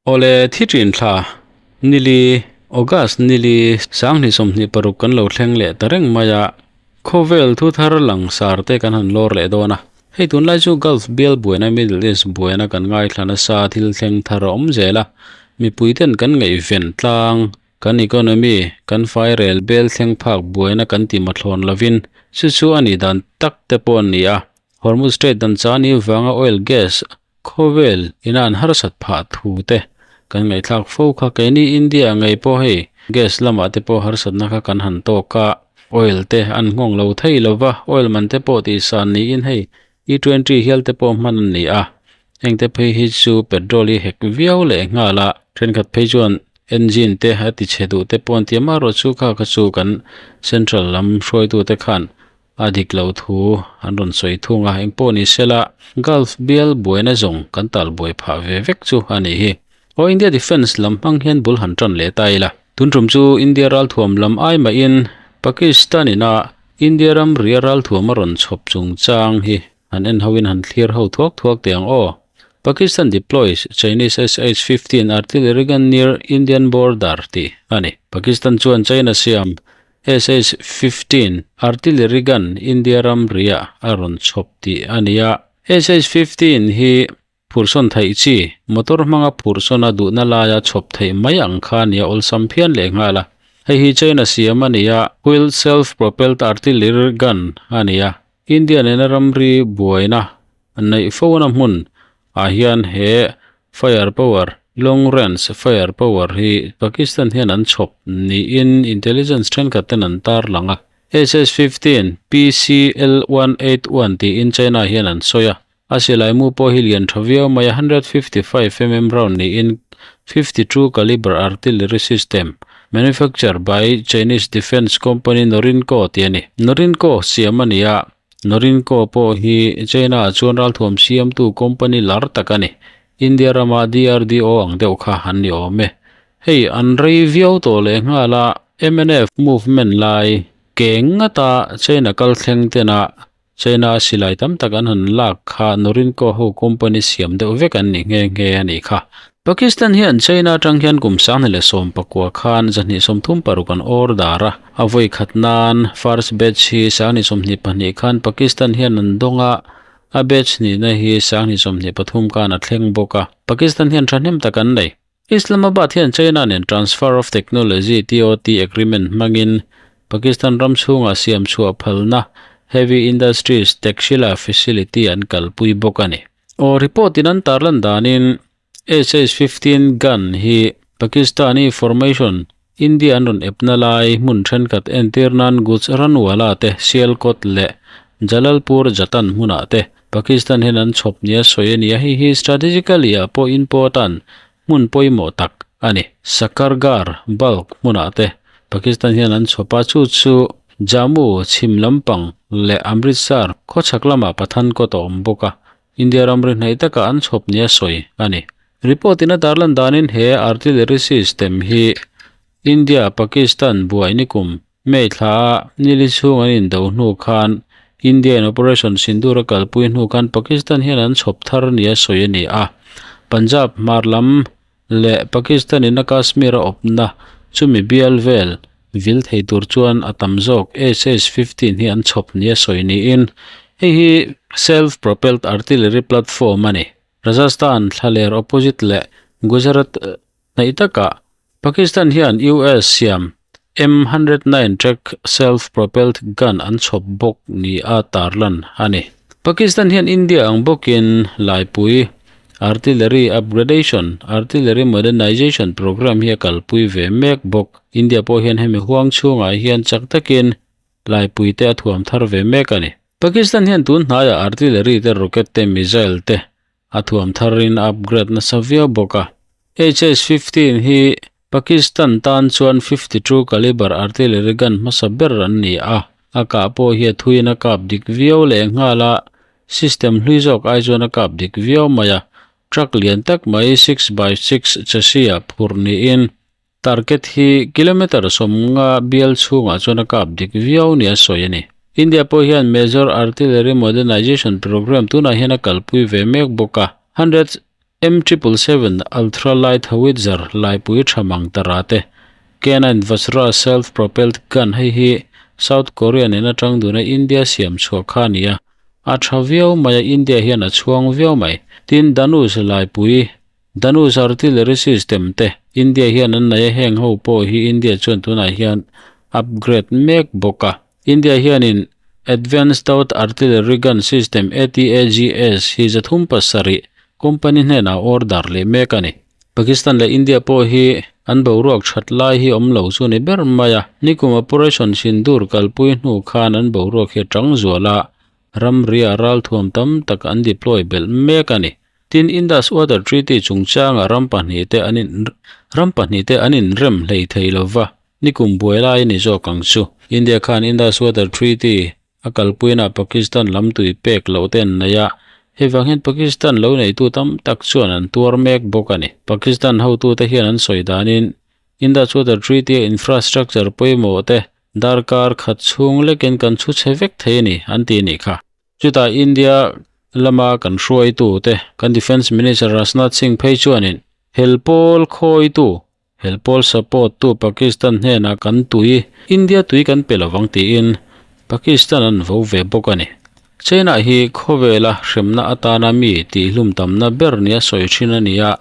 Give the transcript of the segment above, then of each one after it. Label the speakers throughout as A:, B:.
A: Awle thi thin thla nili August nili 2026 kan lo thleng leh ta reng mai a, khawvel thu thar lang sar te kan han lawr leh dawn a. Hei tunlai chu Gulf bial buaina Middle East buaina kan ngaithla nasa thil thleng thar a awm zel a, mipui ten kan ngaihven tlang kan economy kan fairel bel thleng phak buaina kan ti mathlawn lovin chu chu a nih dan tak te pawh a ni a. Hormuz Strait dan chani vanga oil gas Khawvel ina an harsat phah thu te kan ngaihthlak fo kha keini India ngei pawh hei gas lamah te pawh harsatna kha kan han tawk a, oil te an nghawng lo thei lo va, oil man te pawh tihsan niin hei E twenty hial te pawh hman a ni a, heng te phei hi chu petrol hi hek viau leh nghal a, thenkhat phei chuan engine te a ti chhe duh te pawh an ti a, amaherawhchu kha kha chu kan central lam hruaitute khan A dik lo thu an rawn sawi thung a, engpawh ni sela Gulf bial buaina zawng kan tal buai phah ve vek chu a nih hi. Aw India Defence lam hmang hian bul han tan leh ta ila. Tun tum chu India ralthuam lam ai mahin Pakistan ina India ram ria ralthuam a rawn chhawp chungchang hi han en hoin han thlir ho thuak thuak teh ang aw. Pakistan deploys Chinese SH-15 artillery gun near Indian border tih a ni. Pakistan chuan China siam SH-15 artillery gun India ram riah a rawn chhawp tih a ni a. SH-15 hi phurhsawn theih chi, motor hmanga phurhsawn a duhna laia chhawp theih mai ang kha a ni a, awlsam phian leh nghal a. Hei hi China siam a ni a, wheeled self-propelled artillery gun a ni a. India nena ramri buaina neih fona hmun ah hian he fire power, long range fire power hi Pakistan hian an chhawp niin intelligence thenkhat ten an tarlang a. SS-15 PCL-181 tiin China hian an sawi a, a silai mu pawh hi lian tha viau mai a, 155 mm round niin 52 calibre artillery system manufacture by Chinese defence company Norinco tih a ni. Norinco siam a ni a. Norinco pawh hi China-ah chuan ralthuam siamtu company lar tak a ni. India rama DRDO ang deuh kha an ni awm e. Hei an rei viau tawh leh nghal a, mnf movement lai ke ngata China kal thleng tena China silai tam tak an han lak kha Norinco ho company siam deuh vek an ni nghe nghe a nih kha. Pakistan hian China atang hian kum 2019 khan 236 an order a. A vawi khat nan first batch hi 2022 khan Pakistan hian an dawng a, a batch nihna hi 2023 khan a thleng bawk a. Pakistan hian thahnem tak an nei. Islamabad hian China nen Transfer of Technology, TOT, agreement hmangin Pakistan ram chhungah siam chhuah phalna Heavy Industries Taxila facility an kalpui bawk a ni. Aw report in an tarlan danin SH-15 gun hi Pakistani formation India an rawn epna lai hmun thenkhat entir nan Gujranwala te Sialkot leh Jalalpur Jatan hmunah te Pakistan hian an chhawp nia sawi a ni a, hei hi strategically ah pawh important hmun pawimawh tak a ni. Sakargarh bulk hmunah te Pakistan hian an chhawp a, chu chu Jammu chhim lampang leh Amritsar khawchhak lamah Pathankot a awm bawk a, India ramri hnaih takah an chhawp nia sawi a ni. Report in a tarlan danin he artillery system hi India, Pakistan buai nikum May thla a nili chhung an indo hnu khan India in Operation Sindoor a kalpui hnu khan Pakistan hian an chhawp thar nia sawi a ni a. Punjab hmar lam leh Pakistan in a Kashmir a awpna chumi bial vel vil thei tur chuan a tam zawk SH-15 hi an chhawp nia sawi niin hei hi self-propelled artillery platform a ni. Rajasthan thlaler opposite leh Gujarat hnaih takah Pakistan hian US siam M109 track self-propelled gun an chhawp bawk ni a tarlan a ni. Pakistan hian India ang bawkin laipui Artillery Upgradation, Artillery Modernization Programme hi a kalpui ve mek bawk. India pawh hian hemi huang chhungah hian chak takin laipui te a thuam thar ve mek a ni. Pakistan hian tun hnaiah artillery te, rocket te, missile te a thuam tharin a upgrade nasa viau bawk a. HS-15 hi Pakistan tan chuan 52 calibre artillery gun hmasa ber an ni a, a kah pawh hi a thuiin a kap dik viau leh nghal a, system hlui zawk ai chuan a kap dik viau mai a, truck lian tak mai 6x6 chassis ah phurh niin Target hi kilometre 50 bial chhungah chuan a kap dik viau nia sawi a ni. India pawh hian Major Artillery Modernization Programme tunah hian a kalpui ve mek bawk a. M triple seven Ultra Light Howitzer laipui tha mang tara te, K9 Vajra Self Propelled Gun hei hi South Korea nena tang duna India siam chhuah kha a ni a, a tha viau mai a India hian a chhuang viau mai. Tin Dhanush laipui Dhanush Artillery System te India hian an nei a heng ho pawh hi India chuan tunah hian upgrade mek bawk a. India hianin Advanced Towed Artillery Gun System, ATAGS, hi 307 company hnenah order leh mek a ni. Pakistan leh India pawh hi an boruak that lai hi awm lo chu ni ber mai a, nikum Operation Sindoor kalpui hnu khan an boruak hi a tang zual a, ramria ralthuam tam tak an deploy belh mek a ni. Tin, Indus Water Treaty chungchangah ram pahnihte an in ram pahnihte an inrem hlei thei lova, Nikum buai lai a ni zawk ang chu. India khan Indus Water Treaty a kalpuina Pakistan lam tui pek loh te an nei a, hei vang hian Pakistan lo neitu tam tak chuan an tuar mek bawk a ni. Pakistan hotute hian an sawi danin Indus Water Treaty a infrastructure pawimawh te darkar khat chhung lekin kan chhu chhe vek thei a ni an ti a nih kha. Chutah India lama kan hruaitute kan Defence Minister Rajnath Singh phei chuanin helpawl khawitu Helpawl support tu Pakistan hnenah kan tui, India tui kan pe lovang tiin Pakistan an vo ve bawk a ni. China hi khawvela hremna atana mi tihhlum tamna ber nia sawi thin a ni a,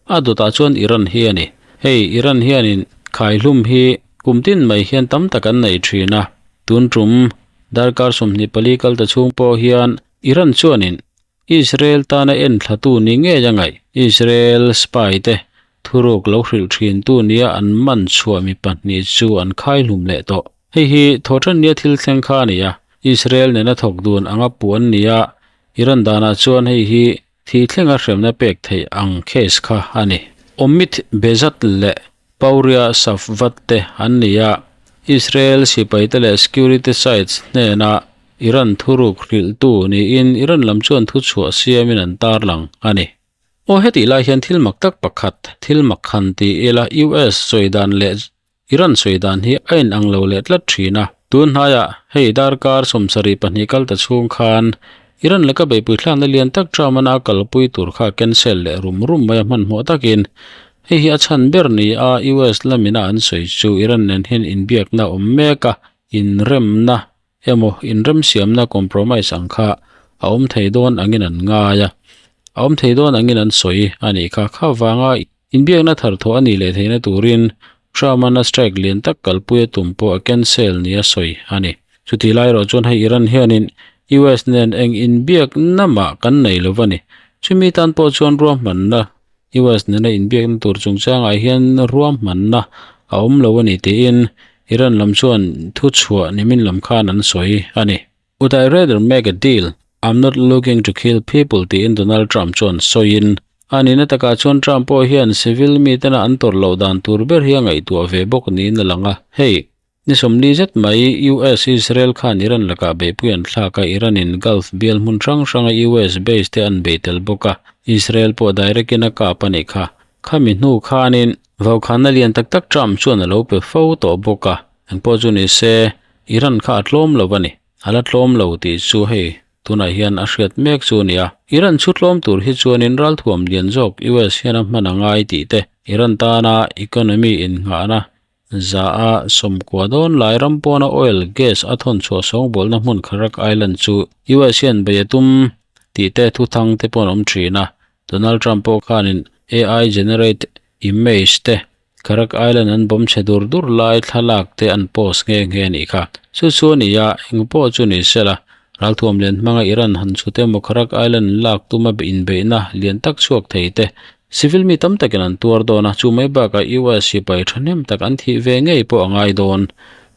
A: a dawtah chuan Iran hi a ni. Hei Iran hianin khaihlum hi kum tin mai hian tam tak an nei thin a, tun tum darkar 24 kal ta chhung pawh hian Iran chuanin Israel tana enthlatu ni ngei a ngaih. Israel spy te thuruk lo hrilh thintu nia an man chhuah mi pahnih chu an khaihlum leh tawh. Hei hi thawhṭan nia thil thleng kha a ni a, Israel nena thawk dun anga puh an ni a, Iran danah chuan hei hi thih thlenga hremna pek theih ang case kha a ni. Omid Behzad leh Pauria Safvat te an ni a, Israel sipaite leh security sites hnena Iran thuruk hrilhtu niin Iran lam chuan thuchhuah siamin an tarlang a ni. Aw hetih lai hian thil mak tak pakhat, thil mak han ti ila US sawi dan leh Iran sawi dan hi a inang lo leh tlat thin a. Tun hnaiah hei darkar 72 kal ta chhung khan Iran laka beihpui thlakna lian tak Trump-an a kalpui tur kha cancel leh rum rum mai a hmanhmawh takin hei hi a chhan ber ni a US lamina an sawi chu Iran nen hian inbiakna awm mek a, inremna emaw inremsiamna compromise ang kha a awm thei dawn angin an ngai a, a awm thei dawn angin an sawi a nih kha. Kha vanga inbiakna thar thawh a nih leh theihna turin Trump-an a strike lian tak kalpui a tum pawh a cancel nia sawi a ni. Chutih lai erawh chuan hei Iran hianin US nen eng inbiakna mah kan nei lo va ni. Chumi tan pawh chuan ruahmanna US nena inbiakna tur chungchangah hian ruahmanna a awm lo a ni tiin Iran lam chuan thuchhuah nimin lam khan an sawi a ni. Would I rather make a deal? I'm not looking to kill people tiin Donald Trump chuan sawiin a nihna takah chuan Trump pawh hian civil mitena an tawrh loh dan tur ber hi a ngaihtuah ve bawk niin a lang a. Hei, Ni 40 zet mai US Israel khan Iran lakah beihpui an thlak a, Iran in Gulf bial hmun hrang hranga US base te an bei tel bawk a, Israel pawh direct in a kap a nih kha. Khami hnu khanin vaukhanna lian tak tak Trump chuan a lo pe fo tawh bawk a, engpawh chu ni se Iran kha a tlawm lo a ni. A la tlawm lo tih chu hei tunah hian a hriat mek chu a ni a. Iran chu tlawm tur hi chuanin ralthuam lian zawk US hian a hman a ngai tih te, Iran tana economy innghahna Za a sawmkua dawn lai ram pawna oil, gas a thawn chhuah sawngbawlna hmun Kharak Island chu US hian bei a tum tih te thuthang te pawh an awm thin a. Donald Trump pawh khanin AI generate image te Kharak Island an bawm chhe dur dur lai thlalak te an post nghe nghe a nih kha. Chu chu a ni a, eng pawh chu ni sela, ralthuam lian hmanga Iran han chhut emaw Kharak Island lak tuma inbeihna lian tak chhuak thei te Civil mi tam takin an tuar dawn a, chu mai bakah US sipai thahnem tak an thih ve ngei pawh a ngai dawn.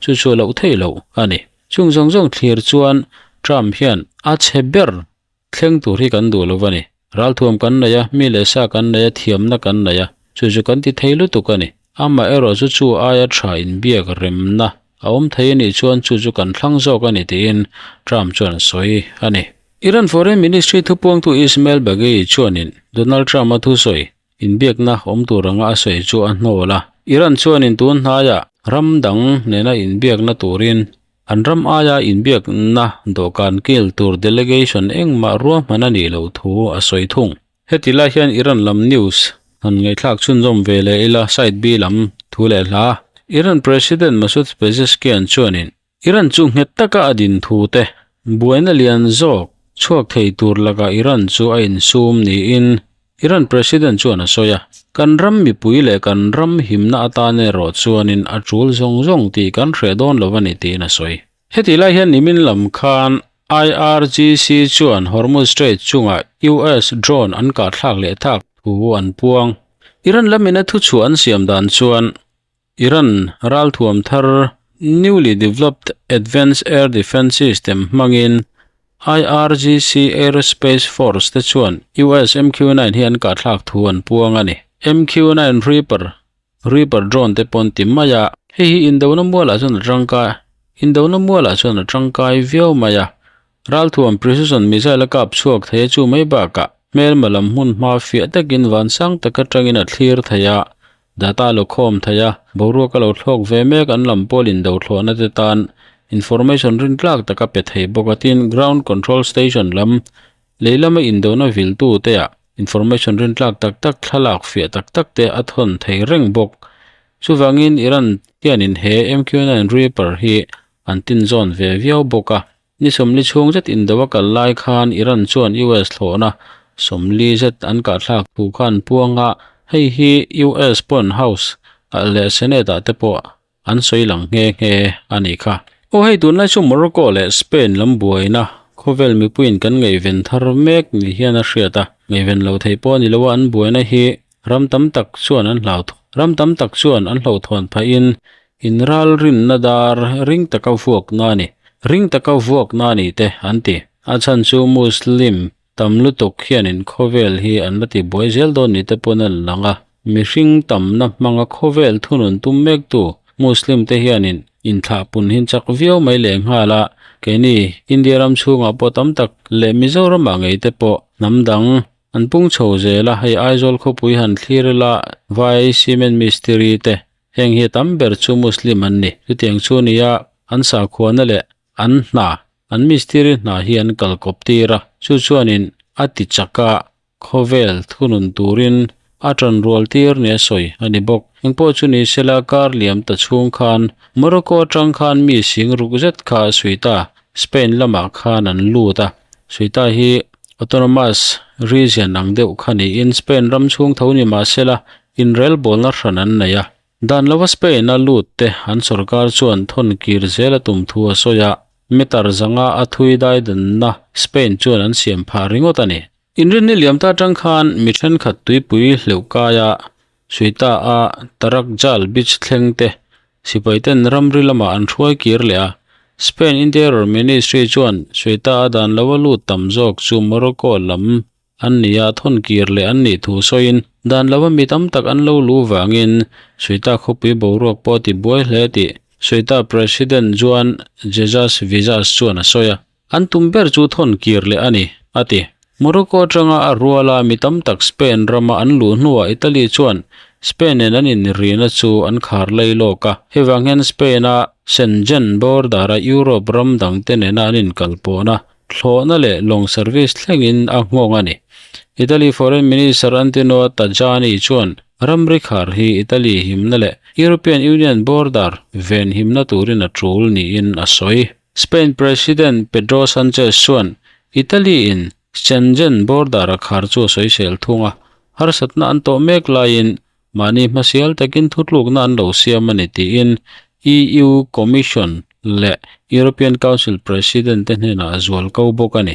A: Chu chu a loh theih loh a ni. Chung zawng zawng thlir chuan Trump hian a chhe ber thleng tur hi kan duh lo a ni. Ralthuam kan nei a, mi leh sa kan nei a, thiamna kan nei a, chu chu kan ti thei lutuk a ni. Amaherawh chu chu aia tha inbiak remna a awm thei a nih chuan chu chu kan thlang zawk a ni tiin Trump chuan a sawi a ni. Iran Foreign Ministry thupuangtu Ismail Baghaei chuanin Donald Trump-a thusawi inbiakna awm tur anga a sawi chu a hnawl a. Iran chuanin tun hnaiah ram dang nena inbiakna turin an ram aia inbiakna dawhkan kil tur delegation engmah ruahman a nih loh thu a sawi thung. Heti lai hian Iran lam news han ngaihthlak chhunzawm ve leh ila side B lam thu leh hla. Iran President Masoud Pezeshkian chuanin Iran chu nghet taka a din thu te buaina lian zawk chhuak thei tur lakah Iran chu a insum niin Iran President chuan a sawi a. Kan ram mipui leh kan ram himna atan erawh chuanin a tul zawng zawng tih kan hreh dawn lo a ni tiin a sawi. Heti lai hian nimin lam khan IRGC chuan Hormuz Strait chungah US drone an kahthlak leh thak thu an puang. Iran lamin a thuchhuah an siam dan chuan Iran ralthuam thar newly developed advanced air defence system hmangin IRGC Aerospace Force te chuan US MQ-9 hi an kahthlak thu an puang a ni. MQ-9 Reaper Reaper drone te pawn ti mai a. Hei hi indona mualah chuan a tangkai indona mualah chuan a tangkai viau mai a. Ralthuam precision missile a kap chhuak thei a chu mai bakah hmelma lam hmun hma fiah takin vansang tak atangin a thlir thei a, data lo khawm thei a, boruak a lo thlawk ve mek an lam pawl indo thlawhna te tan information rintlak tak a pe thei bawk a tin ground control station lam Lei lama indona viltu te ah information rintlak tak tak thlalak fiah tak tak te a thawn thei reng bawk. Chuvangin Iran hianin he MQ-9 Reaper hi an tinzawn ve viau bawk a. Ni 40 chhung zet indo a kal lai khan Iran chuan US thlawhna 40 zet an kahthlak thu kha an puang a, hei hi US pawn House leh Senate ah te pawh An sawi lang nghe nghe a nih kha. Aw hei tunlai chu Morocco leh Spain lam buaina khawvel mipuiin kan ngaihven thar mek ni hian a hriat a, ngaihven lo thei pawh a ni lo a, an buaina hi ram tam tak chuan an hlau ram tam tak chuan an hlauhthawn phahin inralrinna dar ring taka vuakna a ni ring taka vuakna a ni te an ti. A chhan chu Muslim Tam lutuk hianin khawvel hi an la ti buai zel dawn ni te pawn a lang a, mihring tamna hmanga khawvel thunun tum mektu Muslim te hianin inthlah pun hin chak viau mai leh nghal a, keini India ram chhungah pawh tam tak leh Mizoramah ngei te pawh hnam dang an pung chho zel a, hei Aizawl khawpui han thlir ila vai cement mistiri te heng hi a tam ber chu Muslim an ni, chutiang chu nia an sakhuana leh An hna, an mistiri hna hi an kal kawp tir a, chu chuanin a ti chak a, khawvel thunun turin a tan rual tir nia sawi a ni bawk. Engpawh chu ni sela kar liam ta chhung khan Morocco atang khan mi sing ruk zet kha Ceuta, Spain lamah khan an lut a. Ceuta hi autonomous region ang deuh kha niin Spain ram chhung tho ni mah sela inrelbawlna hran an nei a. Dan lova Spain a lut te an sorkar chuan thawn kir zel a tum thu a sawi a, meter zanga a thui dai danna Spain chuan an siam phah ringawt a ni. Inrinni liam ta atang khan mi thenkhat tuipui hleuh kaia Suita a Tarakjal beach thleng te sipai ten ramri lamah an hruai kir leh a. Spain Interior Ministry chuan Suita a dan lova lut tam zawk chu Morocco lam An ni a, thawn kir leh an nih thu sawiin dan lova mi tam tak an lo lu vangin Suita khawpui boruak pawh a ti buai hle tih Suita President Juan Jesus Vizas chuan a sawi a. An tum ber chu thawn kir leh a ni, a ti. Morocco atanga a ruala mi tam tak Spain rama an luh hnuah Italy chuan Spain nen an inrina chu an khar lei lawk a. Hei vang hian Spain-a Schengen border-a Europe ram dangte nena an inkalpawhna Thlawhna leh lawng service thlengin a nghawng a ni. Italy Foreign Minister Antonio Tajani chuan ramri khar hi Italy himna leh European Union border ven himna turin a tul niin a sawi. Spain President Pedro Sanchez chuan Italy in Schengen border a khar chu a sawisel thung a, harsatna an tawh mek laiin Mahni hmasial takin thutlukna an lo siam a ni tiin EU Commission leh European Council President te hnenah a zual ko bawk a ni.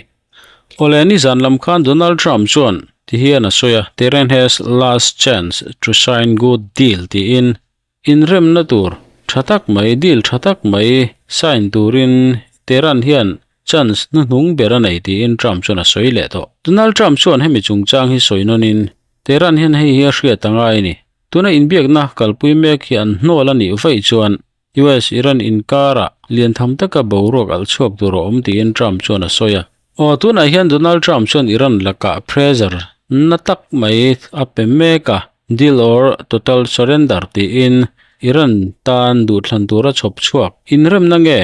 A: Awle nizan lam khan Donald Trump chuan ti hian a sawi a, Tehran has last chance to sign good deal tiin inremna tur tha tak mai, deal tha tak mai sign turin Tehran hian chance hnuhnung ber a nei tiin Trump chuan a sawi leh tawh. Donald Trump chuan hemi chungchang hi sawi nawnin Tehran hian hei hi a hriat a ngai a ni. Tuna inbiakna kalpui mek hi an hnawl a nih vaih chuan US-Iran inkarah lian tham taka boruak alh chhuak tur a awm tiin Trump chuan a sawi a. Aw, tunah hian Donald Trump chuan Iran lakah pressure na tak mai a pe mek a, deal or total surrender tiin Iran tan duhthlan tura chhawp chhuak inremna nge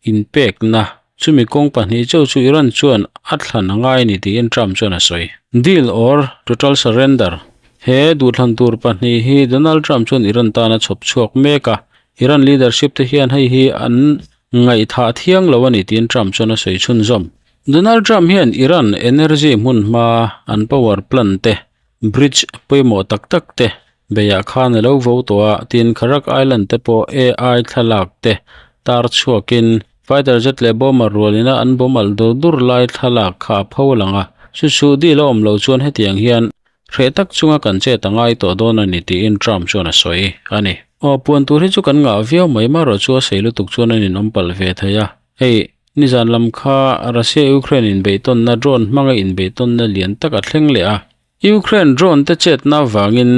A: inpekna Chumi kawng pahnih chauh chu Iran chuan a thlan a ngai a ni tiin Trump chuan a sawi. Deal or total surrender? He duhthlan tur pahnih hi Donald Trump chuan Iran tan a chhawp chhuak mek a, Iran leadership te hian hei hi an ngaihthah thiang lo a ni tiin Trump chuan a sawi chhunzawm. Donald Trump hian Iran energy hmun hma an power plant te, bridge pawimawh tak tak te beiah khan a lo vo tawh a, tin Kharak Island te pawh AI thlalak te tar chhuakin fighter jet leh bomber rualina an bawm alh dur dur lai thlalak kha a pho lang a, chu chu deal a awm loh chuan hetiang hian Hreh tak chunga kan chet a ngai tawh dawn a ni tiin Trump chuan a sawi a ni. Aw, puan tur hi chu kan ngah viau mai marawh chu a sei lutuk chuan an inawm palh ve thei a. Hei, nizan lam kha Russia-Ukraine inbeihtawnna drone hmanga inbeihtawnna lian tak a thleng leh a. Ukraine drone te chetna avangin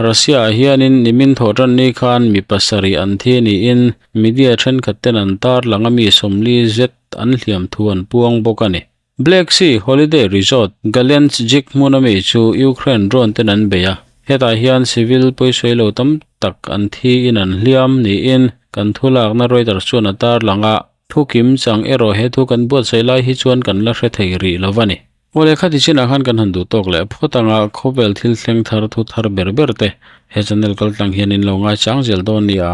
A: Russia-ah hianin nimin thawh tan ni khan mi pasarih an thi niin media thenkhat ten an tarlang a mi 40 zet an hliam thu an puang bawk a ni. Black Sea Holiday Resort, Gelendzhik hmun ami chu Ukraine drone ten an bei a, hetah hian civil pawisawi lo tam tak an thi in an hliam niin kan thulakna Reuters chuan a tarlang a, thu kim chang erawh he thu kan buatsaih lai hi chuan kan la hre thei rih lo a ni. Aw lehkha ti chinah khan kan han duh tawk leh phawt anga khawvel thil thleng thar thu thar ber ber te he channel kaltlang hian in lo ngaichang zel dawn nia.